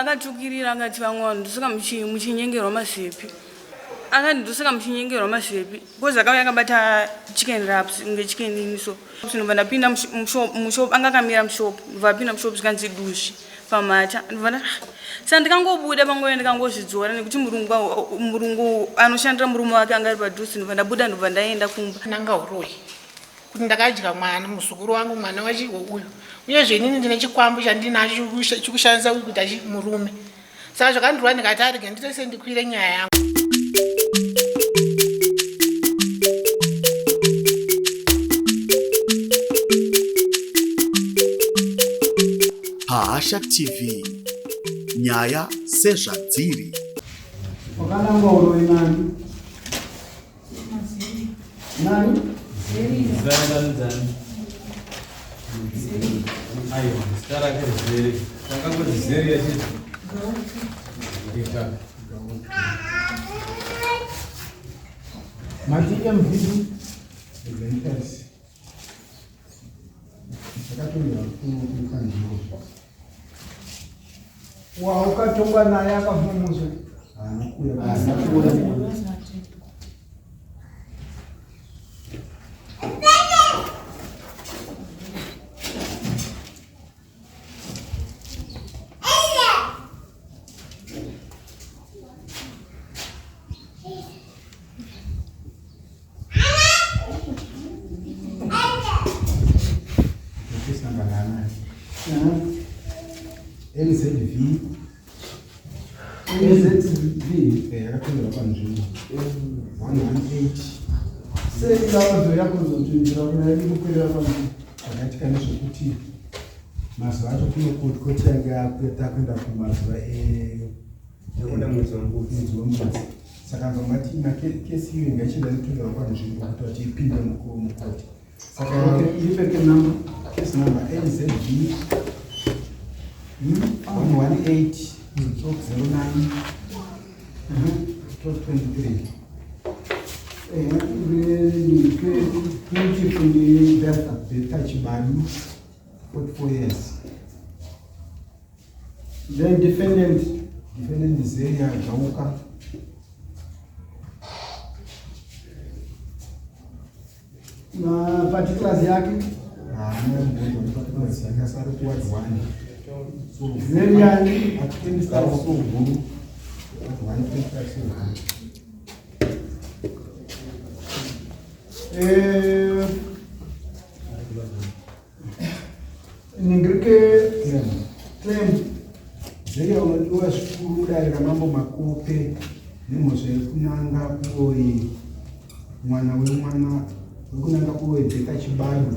Akatukirira akati vamwe vanhu ndosaka muchinyengerwa mazepi. Akati ndosaka muchinyengerwa mazepi because akauya akabata chicken wraps kunge chicken ini so. Ndobva ndapinda mushop, anga akamira mushop, ndobva apinda mushop zvikanzi duzvi pamhata. Ndobva nda saka ndikangobuda panguva ndikangozvidzora nekuti murungu anoshandira murume wake anga ari padhuze, ndobva ndabuda ndobva ndaenda kumba. Nanga huroyi kuti ndakadya mwana muzukuru wangu mwana wachiwo uyu uyezve inini ndine chikwambo chandinacho chikushandisa kuita murume saka zvakandirwa ndikati arege nditese ndikwire nyaya yangu. Pahasha TV nyaya sezvadziri. Wakanangwa uroyi nani? Nani? Aiwa, zita rake Zeri. Takangoti Zeri yachiti. Mati MVD. MS. Zvakatonyorwa kukanzuro. Waukatongwa naye akabvumuzwa. Haana kuuya. Haana kuuya. NZV NZV yakatongerwa panzvimbo 118 sei vakazoya kuzotinzira kuna iri kukwirira panzvimbo. Zvakaitika ndezvekuti mazuva acho kunokoti yange takuenda kumazuva Takuenda mwedzi wambudzi. Mwedzi wambudzi. Saka vamati kesi iyo inga ichida kutongerwa panzvimbo kuti vati ipinde mukoti. Saka okay, ipe ke number. Case number NZB 118 stroke 09 stroke 23. Plaintiff ndi Bertha. Bertha Chibadu, 44 years. Then defendant. Defendant Zeria Gauka. Na particulars yake. Haana mubvunzo neparticulars yake asi ari kuward 1. So Zeria at 25 so guru. At 125 so guru. Eh Ningirike claim. Zeria unodiwa zvikuru mudare ramambo Makope nemhosva yekunanga kuroyi mwana wemwana wekunanga kuroyi Bheka Chibadu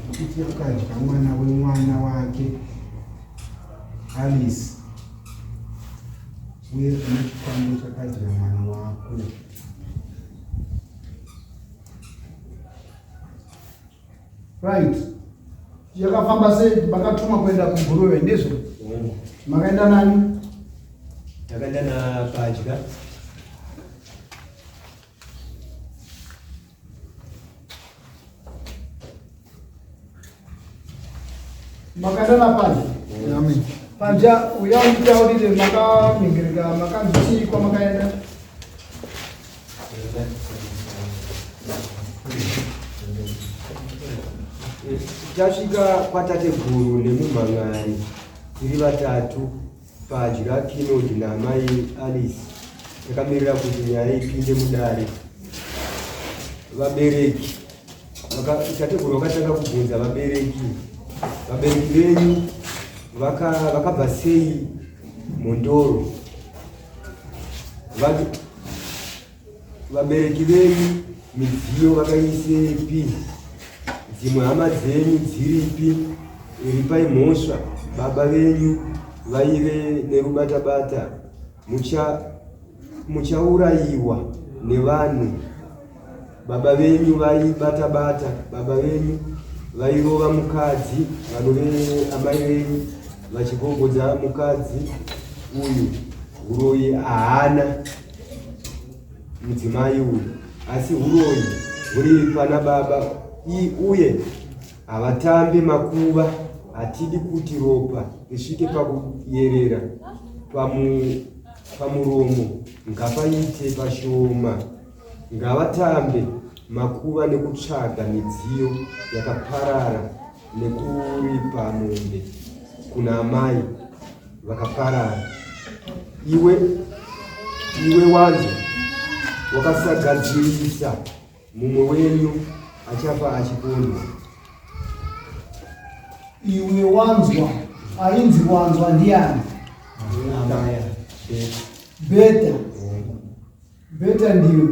kuti akadya mwana wemwana wake Alice uye une chikwambo chakadya mwana wako. Right. Yakafamba sei makatumwa kuenda kuGuruve ndizvo? Makaenda nani? Takaenda na Padya. Makaenda na Padya? Amen. Padya uya unditaurire makaningirika makanzi chii kwamakaenda? Tasvika kwatateguru nemumhan'ari tiri vatatu Padya, Kinod naamai Alice takamirira kuti nyaya ipinde mudare. Vabereki tateguru vakatanga kubvunza vabereki, vabereki venyu vakabva sei mhondoro? Vabereki venyu midziyo vakaisepi? Dzimwe hama dzenyu dziripi? Ripai mhosva baba venyu vaive nerubatabata. Muchaurayiwa nevanhu. Baba venyu vaibatabata, baba venyu vairova mukadzi, vanove amai venyu vachigogodza mukadzi uyu. Huroyi haana mudzimai uyu, asi huroyi huri pana baba uye havatambe makuva. Hatidi kuti ropa risvike pakuyerera pamuromo, ngapaite pashoma. Ngavatambe makuva nekutsvaga midziyo yakaparara nekuripa mombe kuna amai vakaparara. Iwe iwe wanzwa wakasagadzirisa mumwe wenyu achafa achipondwa. Iwe wanzwa ainzi wanzwa ndiani? Amaya. Beta. Beta ndiwe.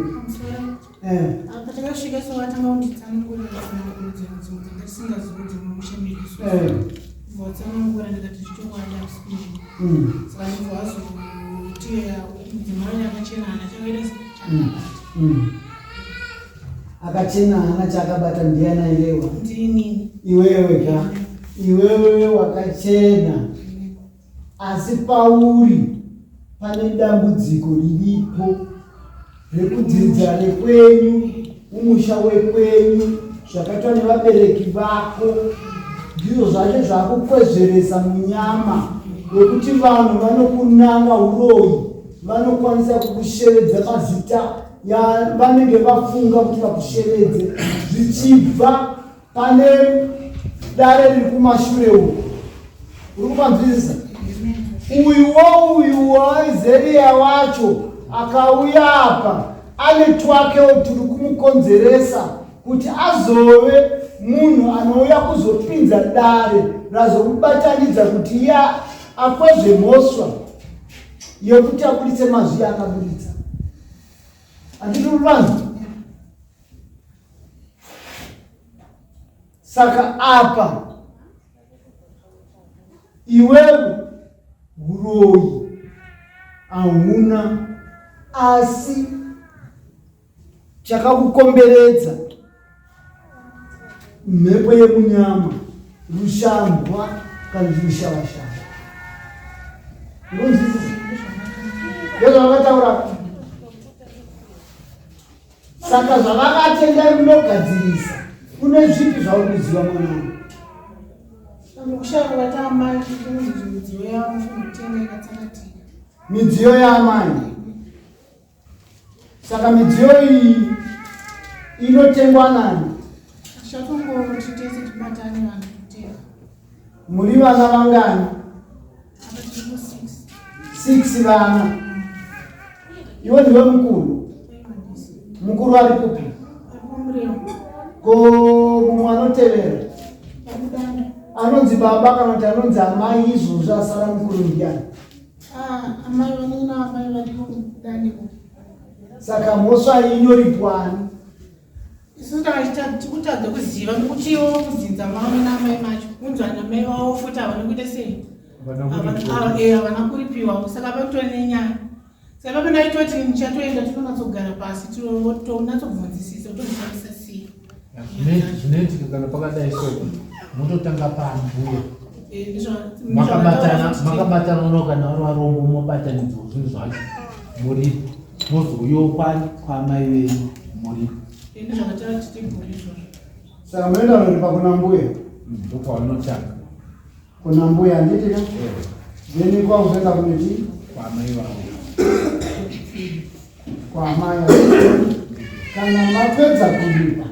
Eh. Apa takasvika so vatanga kunditsanangurira tsananguro dzimwe dzimwe dzanga tisingazivi dzemumusha medu so. Vatsanangura ndikati zvichokwadi hakusi kuziva. Saka ndobva vazoti mudzimai akachena haana chakaita chakabata. Akachena haana chaakabata ndiani airewa? Ndini. Iwewe ka. Iwewe wakachena. Asi pauri pane dambudziko riripo rekudzidza rekwenyu, umusha wekwenyu, zvakaitwa nevabereki vako ndizvo zvacho zvakukwezveresa munyama wekuti vanhu vanokunanga uroyi vanokwanisa kukushevedza mazita vanenge vafunga kuti vakushevedze zvichibva Pane dare riri kumashure uku, uri kupanzwisisa? Uyu wouyu waIzeria wacho akauya apa ane twakewo turi kumukonzeresa kuti azove munhu anouya kuzopinza dare razomubatanidza kuti iye akwezve mhosva yekuti aburitse mazwi akaburitsa. Handiti uri vanzwa? Saka apa iwewe huroyi hauna, asi chakakukomberedza mhepo yemunyama, rushambwa kana kuti rushavashava. Unonzwisisa? Ndozvavakataura. Saka zvavakati endai munogadzirisa, une zvipi zvauri kuziva mwanangu? Midziyo yaamai. Saka midziyo iyi inotengwa nani? Muri vana vangani? Six vana. Iwe ndiwe mukuru. Mukuru ari kupi? Ko mumwe anotevera anonzi baba kana kuti anonzi amai izvozvo asara mukuru ndiani? Ah, amai vanina amai variko kudaniko. Saka mhosva iyi inoripwani? Isu tikutadza kuziva nekuti ivo kudzinza mavo naamai macho kunzi ana mai vavo futi havana kuita sei havana kuripiwawo saka pakutori nenyaya saka papo ndaitoti ndichatoenda tinonatsogara pasi tonatsobvunzisisa tozvifambisa sei zvinoitika kana pakadai so mototanga paambuya eh, makabatana uno kana vari varombo mobatanidzwa zvinhu zvacho muripo mozouyawo kwamai venyu muripo Saka munoenda kunoripa kuna mbuya? Ndokwavanotanga. Kuna mbuya handiti ka? Then kwakuzoenda kunoti? Kwamai vavo. Kwamai. Kana mapedza kuripa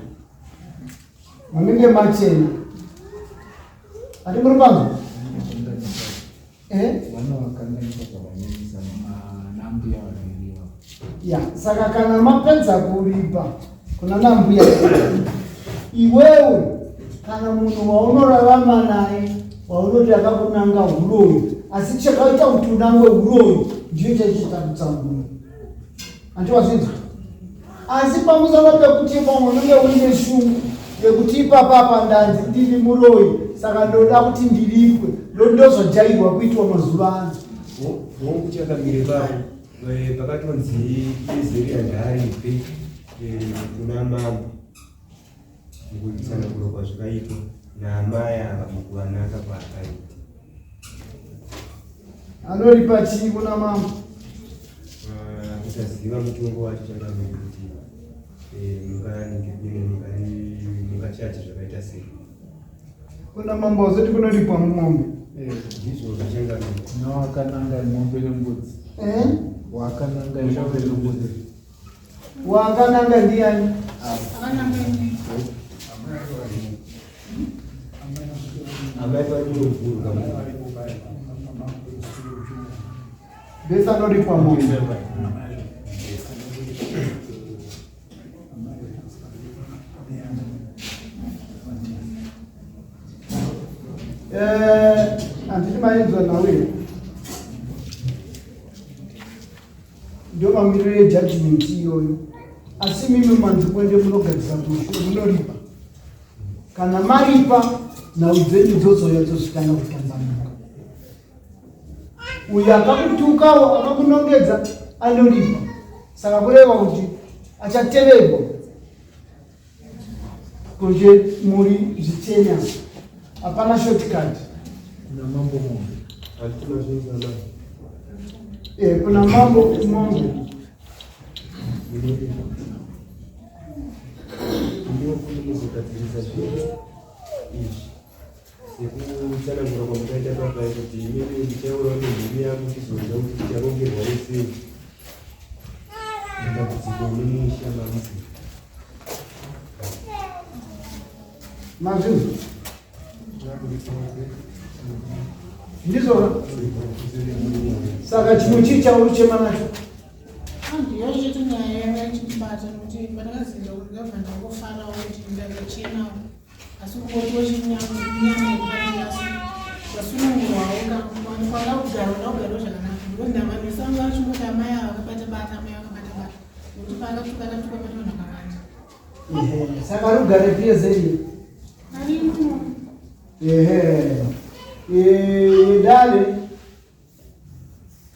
munenge machena. Ati muri panzwa? Eh? Ya, saka kana mapedza kuripa kuna nambuya iwewe kana munhu waunorarama naye waunoti akakunanga huroyi asi chakaita kuti unangwe huroyi ndiyo chaicho chakutsambuya andiwazvinzwa Asi pamusana pekuti pamwe unenge uine shungu yekuti ipapapa ndanzi ndiri muroyi saka ndoda kuti ndiripwe ndozvajairwa kuitwa mazuva ano. Hongu chakamire papo eh, pakatonzi Ezeria ngaaripe eh, kuna mambo mukutsanangura kwazvakaitwa naamai ava mukuvanaka kwaakaita. Anoripa chii kuna mambo? Ah, kusaziva mutongo wacho chakamira kuti eh, mungachache zvakaita sei. Kuna mambo wazoti kunoripwa mombe. Ndizvo zvachangamire. Kuna wakananga mombe nembudzi. Eh? Wakananga mombe nembudzi. Wakananga ndiani? Akananga ini. Amai vari kunovhurwa. Bese anoripwa mombe. Eh, handiti mainzwa nhau here? Ndo mamiriro ejudgment iyoyo. Asi mimi manzikwende munogadzisa musho, munoripa. Kana maripa, nhau dzenyu dzozouya dzozotanga kutanzamuka. Uyu akakutukawo akakunongedza anoripa. Saka kureva kuti achateverwa kuti muri zvichenya, hapana shortcut. Kuna mambo mombe. Handiti mazvinzwa mai? Eh, kuna mambo mombe. Ndinokuti muzogadzirisa zvinhu izvi sekutsanangura kwamukaita papai kuti inini ndichaurawo nemhuri yangu tizonzwa kuti ticharongerwawo sei dambudziko nemusha mamuzi. Mazvinzwa ndizvona. Saka chimwe chii chauri kuchema nacho? Ndiyo chete nyaya yanga ichindibata, nekuti pandakazinza ndabva ndangofarawo kuti ndakachenawo, asi kungotiwo chinyama ndasunungurwawo kwanda kugara, ndakugarawo zvakanaka, because ndavanhu vachingoti amai ava vakabata bata, amai vakabata bata, nekuti paakatuka akatuka pane vanhu vakawanda. Ehe, saka rugare piyezeri. Arimo. Ehe.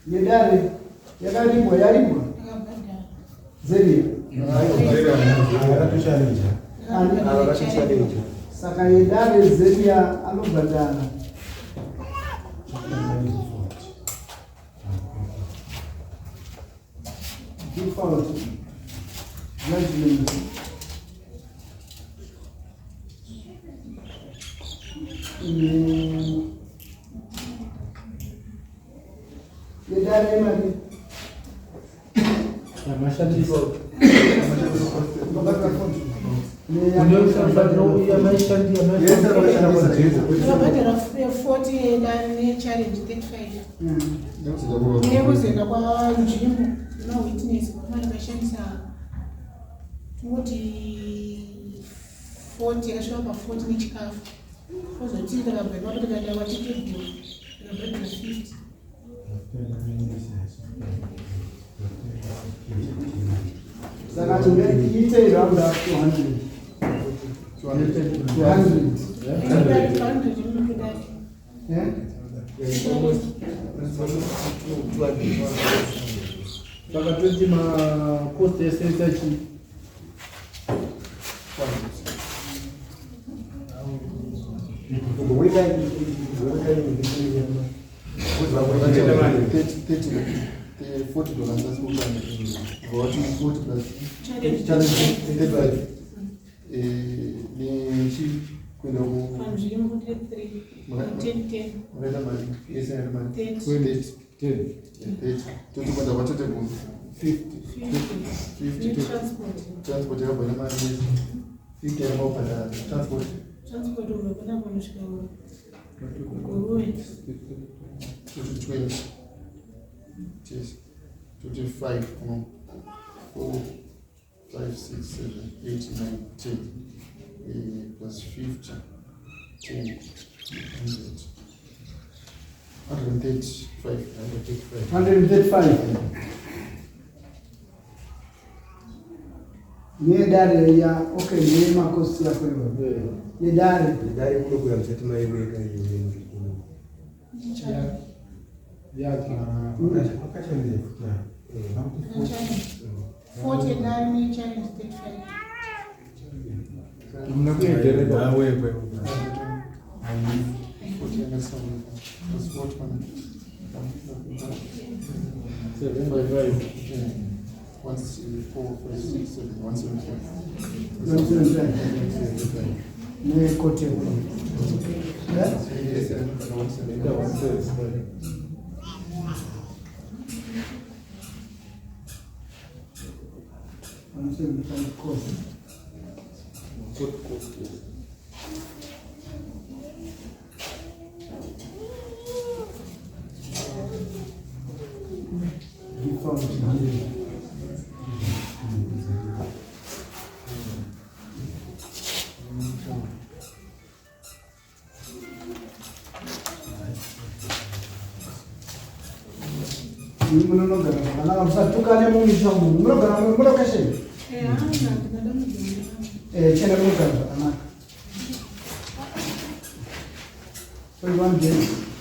Yedare yakaripwa, yaripwa. Akabhadhara. Zeria. Akatochallenja. Akatochallenja. Saka yedare Zeria anobhadhara. Default judgment. Yedare imari? Yamashandisa. Akabhadhara 40 yedare nechallenge 35 nekuzoenda kwanzvimbo nemawitness vamwe akashandisa, tingoti 40, akasvika pa40 nechikafu, kozoti takabva ipapo tikaenda kwaTiteguru, tikabhadhara 50. Saka tingaite round up to 100. 200. 100 inokudai. Eh? Saka toti macost ese tachi $40 that's what 40 plus challenge 35 nechi kuenda ku Panzvimbo 3 10 10. Makaita mari yese yaita mari? 30. 30. 30, toti kuenda kwaTateguru 50. 50. 50. Transport. Transport yakabva nemari yese 50 yakamabhadhara transport. Transport ubva panapa nosvika kuGuruve. Toti 20, yes, 25, 4, 5, 6, 7, 8, 9, 10, plus 50, 10, 100, 135. 135 nedare ya, okay, nemakosi yako iwe yedare. Dare kunokuya musati maiweka iwe. Yake. Wakachallenja futi. 40 dare nechallenge 35. Muna kuenderera. 40 yangasamuka plus 40 pana 7 by 5. 1, 4, 5, 6, 7, 175. 175. Nekote kuno. Munogara zvakanaka, musatukane mumisha umu. Munogara mulokesheni chene, munogara zvakanaka. 21 days.